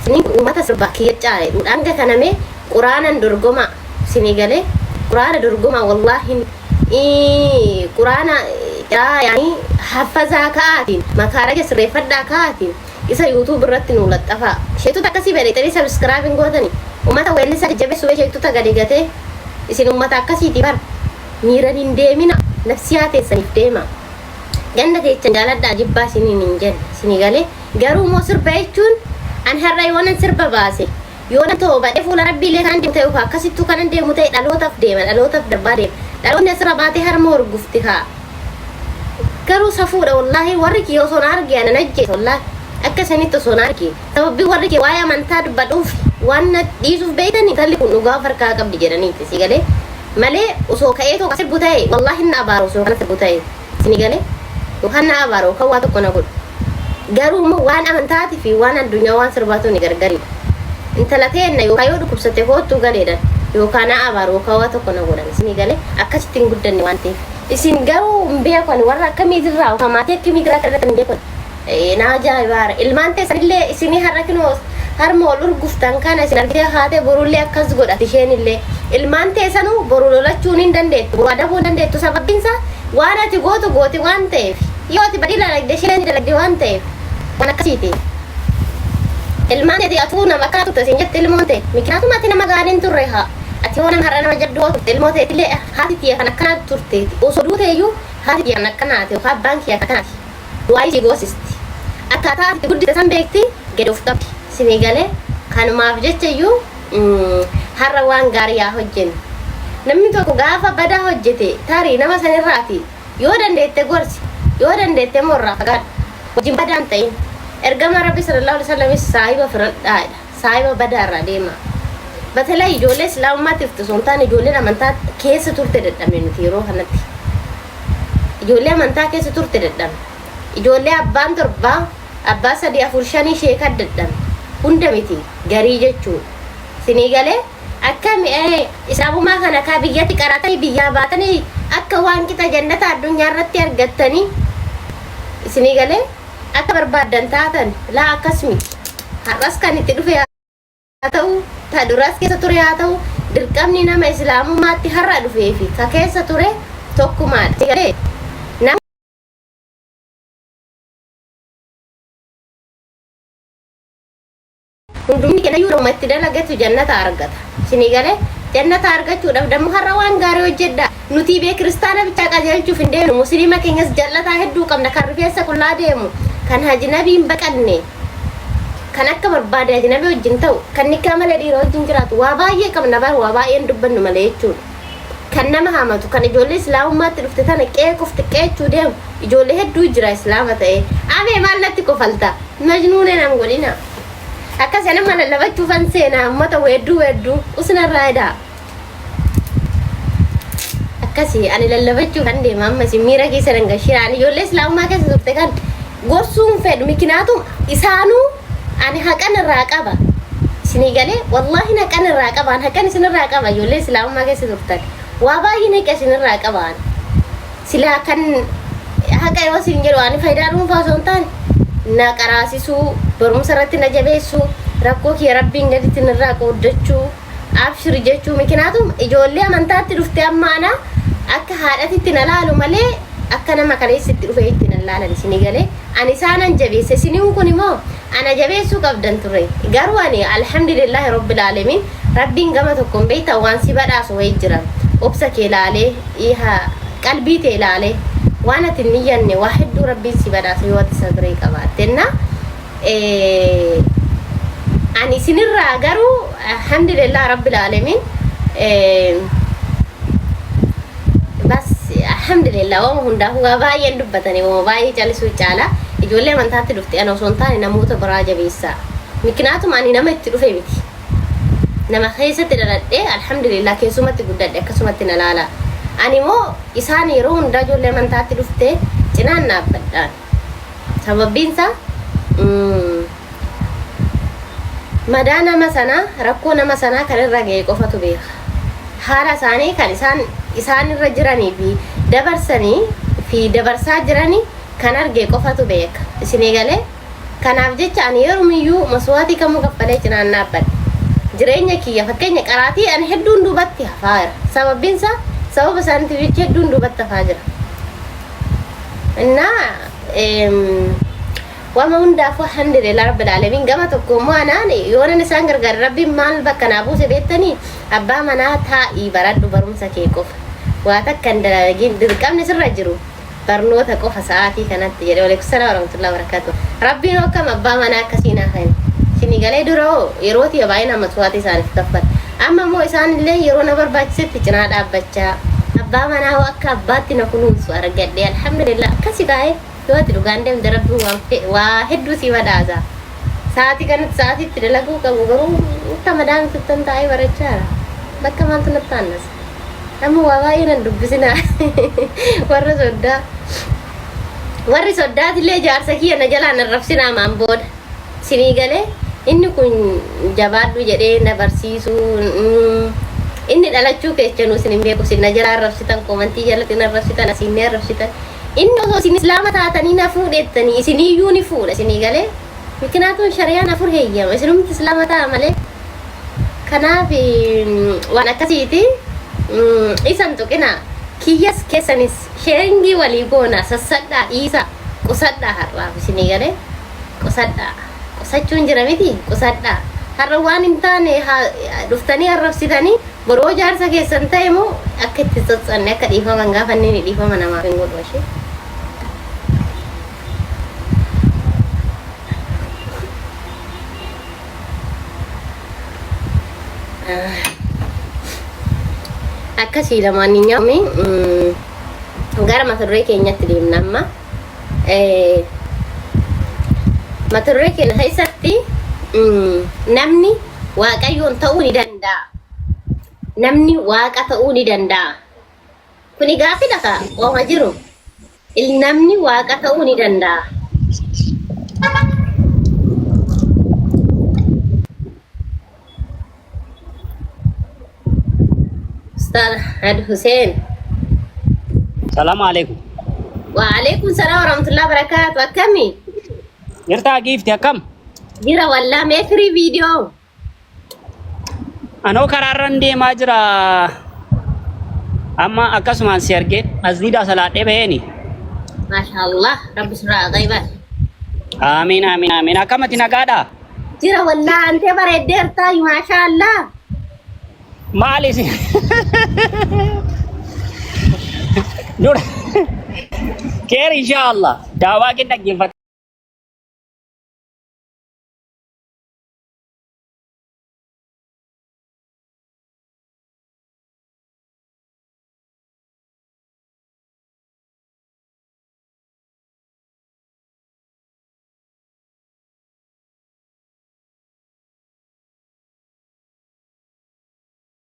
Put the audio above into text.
Isiniin kun uummata sirbaa kiyya caale hanga kana mee quraanan dorgomaa isinii galee quraana dorgomaa wallaahi quraana yaani haffazaa ka'aatiin makaaraja sirreeffadhaa ka'aatiin isa YouTube irratti nuu laxxafaa. Sheektota akkasii beektanii subscribe hin gootanii uummata weellisaa jajjabeessuu bee sheektota gadi gatee isin uummata akkasiiti bar miiran hin deemina nafsiyaa teessaniif deema. Ganda teechan jaaladhaa jibbaa isiniin hin jenne isinii galee garuu immoo sirba jechuun an har'a yoonan sirba baase yoonan toobadhe fuula rabbiilee kan deemu ta'e yookaan akkasittuu kanan deemu ta'e dhalootaaf deema dhalootaaf darbaa deema dhaloonni asirra baatee harma horgufti kaa garuu safuudha wallaahi warri kiyya osoo na arge ana najjeessa wallaahi akka isinitti osoo na arge sababii warri kiyya waa'ee amantaa dubbadhuuf waan na dhiisuuf beektanii intalli kun dhugaa of harkaa qabdi jedhaniiti si galee malee osoo ka'ee tokko sirbu ta'e wallaahi na abaaru osoo kana sirbu ta'e sini galee yookaan na abaaru yookaan waa tokko na godhu garuu immoo waan amantaatii fi waan addunyaa waan sirbaatu ni gargaridha intala teenna yookaan yoo dhukkubsatte koottuu galeedhan yookaan na abaaru yookaan waa tokko na godhan sini galee akkasitti hin guddanne waan ta'eef isin garuu hin beekan warra akkamiitirraa yookaan maatii akkamiitirraa akka dhalatan hin beekan. Na ajaa'ibaara ilmaan teessanillee isinii har'a kinoo harma ol urguftan kana isin argitee haatee borullee akkas godhati isheenillee ilmaan teessanuu boru lolachuun hin dandeettu boru adabuu hin dandeettu sababbiinsa waan ati gootu gooti waan ta'eef yoo ati badii dalagde isheen ni dalagde waan ta'eef waan akkasiiti. Ilmaan teeti atuu nama akkana turte siin jette ilmoon tee mikinaatuma ati nama gaariin turre haa ati yoo nama har'a nama jabduu turte ilmoo teetillee haati tiyya kan akkanaa turteeti osoo duuteeyyuu haati tiyya kan akkanaati yookaan abbaan kiyya kan akkanaati. Du'aayii sii goosisti. Akkaataa ati itti guddiste san beekti gadi of qabdi. Sinii galee kanumaaf jecha iyyuu har'a waan gaarii yaa hojjennu. Namni tokko gaafa badaa hojjete tarii nama sanirraati yoo dandeette gorsi yoo dandeette immoo irraa fagaadhu. Wajjin badaa hin ta'in. Ergamaa Rabbi sallallahu alaihi wasallamis saahiba filadhaa jedha. Saahiba badaa irraa deemaa. Batalay ijoollee islaamummaatti osoo hin taane ijoolleen amantaa keessa turte dadhabne nuti yeroo kanatti. Ijoollee amantaa keessa turte dadhabne. Ijoollee abbaan torbaa, abbaa sadii afur shanii sheekaa dadhabne. Hunda miti garii jechuudha. Sinii galee akkami islaamummaa kana kaa biyyatti qaraatanii biyyaa baatanii akka waan qixa jannata addunyaa irratti argattanii isinii galee akka barbaaddan taatan laa akkas miti. Har'as kan itti dhufe haa ta'u, ta duras keessa ture haa ta'u, dirqamni nama islaamummaatti har'a dhufee fi ka keessa ture tokkumaadha. Si galee? Nama hundumni kennayyuu nama itti dalagatu jannata argata. Isinii galee? Jannata argachuudhaaf dammoo har'a waan gaarii hojjedha. Nuti bee kiristaana bichaa qajeelchuuf hin deemnu. Musliima keenyas jallataa hedduu qabna kan rifeensa qullaa deemu, kan hajinabii hin baqanne. Kan akka barbaade ajnabii wajjin ta'u, kan nikkaa malee dhiira wajjin jiraatu, waa baay'ee qabna bar waa baay'een dubbannu malee jechuudha. Kan nama hamatu, kan ijoollee islaamummaatti dhufte tana qeequuf xiqqeechuu deemu, ijoollee hedduu jira islaama ta'ee. Amee maal natti kofalta? Majnuunee nan godhina. Akkas nama lallabachuufan seenaa uummata weedduu weedduu usnarraa edaa. Akkasi ani lallabachuu kan deema amma isin miira keessa nan gashina ani ijoollee islaamummaa keessa turte kan gorsuun fedhu mikinaatum isaanuu ani haqan irraa qaba isinii galee wallaahi haqan irraa qaba ani haqan isinirraa qaba ijoollee islaamummaa keessa turtan waa baay'een haqa isinirraa qaba ani silaa kan haqa yoo isin jedhu ani faayidaa dhuunfaa osoo hin taane na qaraasisuu barumsa irratti na jabeessuu rakkoo kiyya rabbiin gaditti narraa qooddachuu Abshir jechuu mikinaatum ijoollee amantaatti dhufte amma ana akka haadhatitti na laalu malee akka nama kaleessa itti dhufe itti nan laalan isinii galee ani isaanan jabeesse isiniin kun immoo ana jabeessuu qabdan ture garuu ani alhamdulillahi rabbil aalamiin rabbiin gama tokkoon beektaa waan si badhaasu wayii jira obsa kee laalee iha qalbii tee laalee waan ati hin niyyanne waa hedduu rabbiin si badhaasa yoo ati sabrii qabaattenna Ani isinirraa garuu alhamdulillah rabbil aalamiin bas alhamdulillah waan hundaafuu waa baay'een dubbatanii waan baay'ee calisuu caala ijoollee amantaatti dhufte ana osoo hin taane namoota biraa jabeessaa mikinaatuma ani nama itti dhufe miti nama keessatti dhaladhee alhamdulillah keessumatti guddadhe akkasumatti na laala ani immoo isaan yeroo hundaa ijoollee amantaatti dhufte cinaan dhaabbadhaan Sababbiin isaa madaa nama sanaa rakkoo nama sanaa kan irra ga'e qofatu beeka. Haala isaanii kan isaan isaan irra jiranii fi dabarsanii fi dabarsaa jiranii kan arge qofatu beeka. Isinii galee Kanaaf jecha ani yerumiyyuu maswaatii kamuu kaffalee cinaan dhaabbadha. Jireenya kiyya fakkeenya qaraatii ani hedduun duubatti hafaa jira. Sababbiin isaa sababa isaaniitiif jecha hedduun duubatti hafaa jira. Innaa wama hundaafuu alhamdulillah rabbil aalamiin. Gama tokko immoo anaan yoonan isaan gargaare rabbiin maal bakka naa buuse beektanii? Abbaa manaa taa'ii baradhu, barumsa kee qofa, waa takka hin dalagin, dirqamni sirra jiru barnoota qofa sa'aatii kanatti jedhe. Waleekum salaam warahmatullahi wabarakatuh. Rabbiin akkam abbaa manaa akkasii naa kenna. Isinii galee? Dura hoo yeroo tiyya baay'inaan maswaatii isaaniif kaffala. Amma immoo isaan illee yeroo na barbaachisetti cinaa dhaabbachaa, abbaa manaa hoo akka abbaatti na kunuunsu argadhe, alhamdulillah. Akkasi kaa'ee yoo ati dhugaan deemte rabbiin waan waa hedduu sii badhaasa. Sa'aatii kanatti sa'aatiitti dalaguu qabu, garuu akka madaamtuttan taa'ee barachaara. Bakka maaltu natti aannasa? Amma waa baay'ee nan dubbisinaa warra soddaa. Warri soddaatillee jaarsa kiyya na jalaa nan rabsinaa maan booda. Sinii galee? Inni kun jabaadhu jedhee na barsiisuu, inni dhalachuu keessanuu isin hin beeku. Isin na jalaa arrabsitan, koomantii jalatti na arrabsitan, asiin ni arrabsitan. Inni osoo isin islaama taatanii na fuudhettanii isiniyyuu ni fuudha. Isinii galee? Mikinaatuun shariyaan afur heeyyama, isinumti islaama ta'a malee. Kanaaf waan akkasiiti. Isan tuqinaa, kiyyas keessanis sharingii walii goona. Sassadhaa, dhiisaa, qusadhaa har'aaf. Isinii galee? Qusadhaa. Qusachuun jira miti? Qusadhaa. Har'a waan hin taane dhuftanii arrabsitanii, boroo jaarsa keessan ta'e immoo akka itti tsatsanne, akka dhiifaman gaafanne ni dhiifama namaaf hin godhu ishee. Akkasii lamaan ni nyaame. Gara mata duree keenyatti deemna amma. Mata duree keenya keessatti namni waaqayyoon ta'uu ni danda'a. Namni waaqa ta'uu ni danda'a. Kuni gaaffiidha ka ooma jiru. Namni waaqa ta'uu ni danda'a. Ustaz Ahmad Hussein. Salaamu alaikum. Wa alaikum salam wa rahmatullahi wa barakatuh. Akkami? Jirtaa giifti, akkam? Jira wallaa. Mee firii viidiyoo. Anoo karaarran deemaa jira. Amma akkasumaan si argee masjiidaa salaadhee baheeni. Masha Allah. Rabbi sirraa qayban. Amiin, amiin, amiin. Akkamati, nagaadhaa? Jira wallaa, antee bareeddeertaa, masha Allah. Maali isin? Dura. Keer insha Allah. Daawaa kee dhaggeeffata.